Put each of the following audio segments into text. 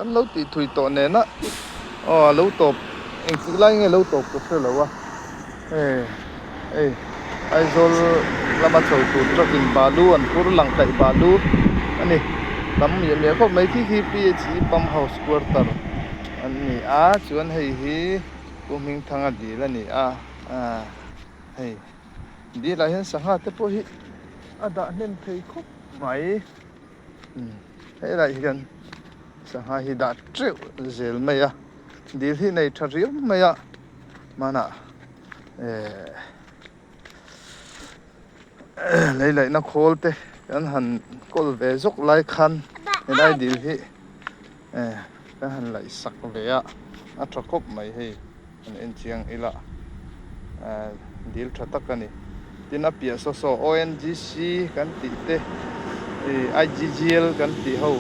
Kan lo tih thui tawh nena aw a lo tawp engtik lai nge lo tawp ka hre lo a hei hei Aizawl lama chho tur truck in balu an phur lang kaih balu a ni tam miah miah khawp mai khi khi P H E pump house quarter an ni a chuan hei hi Pu Hmingthanga dil a ni a ah hei dil ah hian sangha te pawh hi a dah hnem thei khawp mai. Helaiah hian sangha hi dah teuh zel mai a dil hi nei tha riau mai a hmanah ehh lei laihna khawl te kan han kawl ve zawk lai khan helai dil hi ehh kan han laih sak ve a a tha khawp mai hei. An en chiang ila ahh dil tha tak a ni. Tin a piah saw saw ONGC kan tih te ih IGGL kan tih ho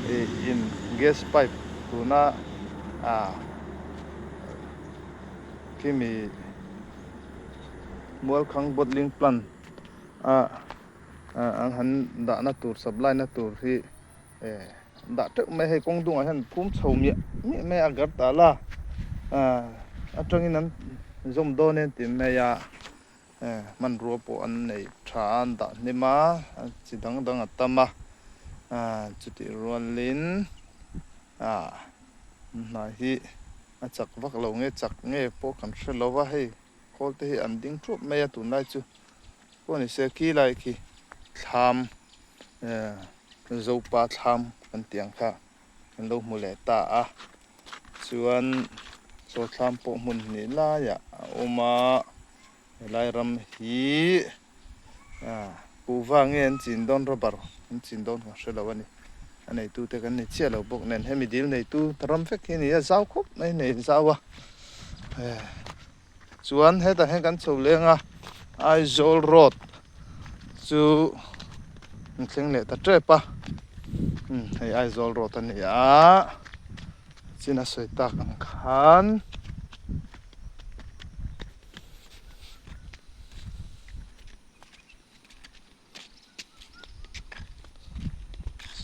ih in gas pipe tuna ah khimi Mualkhang bottling plant a an han dahna tur supply na tur hi Eh dah teuh mai hei kawng dungah hian phum chho miah miah mai a Agartala ah atangin an zawm dawn e an ti mai a eh hmanrua pawh an nei tha a an dah hnem a chi dang dang a tam a ah chutih rualin ah hna hi a chak vak lo nge chak nge pawh kan hre lo va hei khawl te hi an ding thup mai a tunlai chu pawh ni se khi lai khi thlam eh Zopa thlam kan tih ang kha kan lo hmu leh ta a chuan saw thlam pawh hmun hnih laiah a awm a helai ram hi ah kuhva nge an chin dawn rubber an chin dawn ka hre lo a ni a neitute kan ni chiah lo bawk nen hemi dil neitu ram vek hi a ni a zau khawp mai nei zau a eh. Chuan hetah hian kan chho leng a, Aizawl road chu an thleng leh ta tep a, umm hei Aizawl road a ni a, chin a sawi tak ang khan.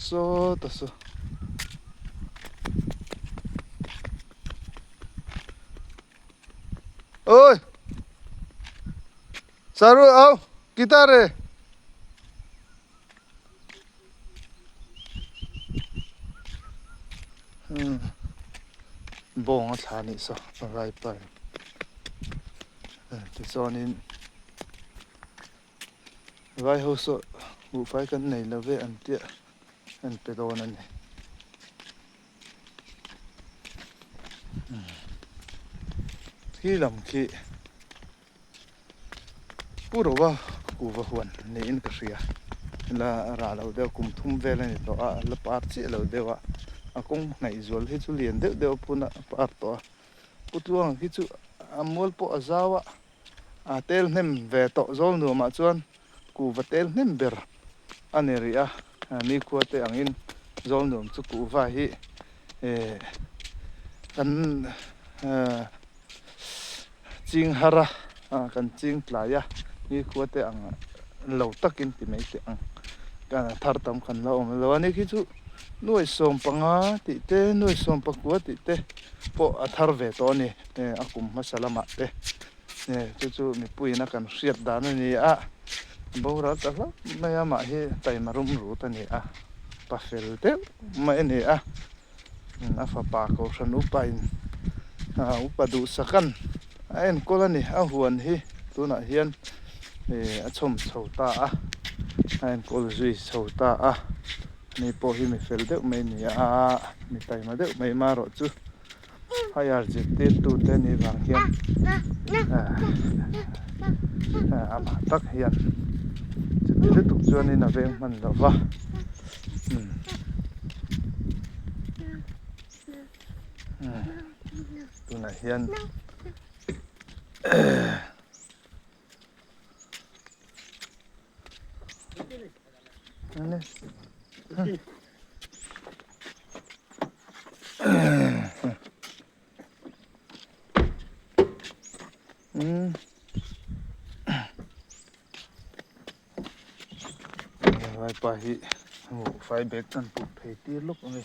Sawta saw Oi Saru au Gitare Bawng a thla anih saw a vai pa tichuanin Vai ho saw buhfai kan nei lo ve an tia an pe dawn a ni. Khi lam khi Pu Rova kuva huan niin ka hria. La rah lo deuh kum thum vel a ni tawh a, la par chiah lo deuh a, a kawng hnaih zual hi chu lian deuh deuh a phun a, a par tawh a. Pu Tluanga khi chu a mual pawh a zau a. A tel hnem ve tawh zawl nuamah chuan kuhva tel hnem ber a ni rih a, nikhua te angin zawl nuam chu kuhva hi kan ching har a, kan ching tlai a, nikhua te ang lo takin ti mai teh ang thar tam kan la awm lo a ni khi chu nuai 15 tih te nuai 19 tih te pawh a thar ve tawh a ni. A kum hmasa lamah te chu chu mipuiin a kan hriat dan a ni a, boral ta hlauh mai a mah hi taima rum rut a ni a, pa fel deuh mai a ni a, a fapa kohhran upain upa duhsakan a enkawl a ni, a huan hi tunah hian a chhawm chho ta a, a enkawl zui chho ta a, ani pawh hi mi fel deuh mai a ni a, mi taima deuh mai marawh chu. Higher zirtirtute ni vang hian amah tak hian chuti lutuk chuanin a veng hman lo va tunah hian. Vaipa hi fai bag kan put phei tir lawk ang e.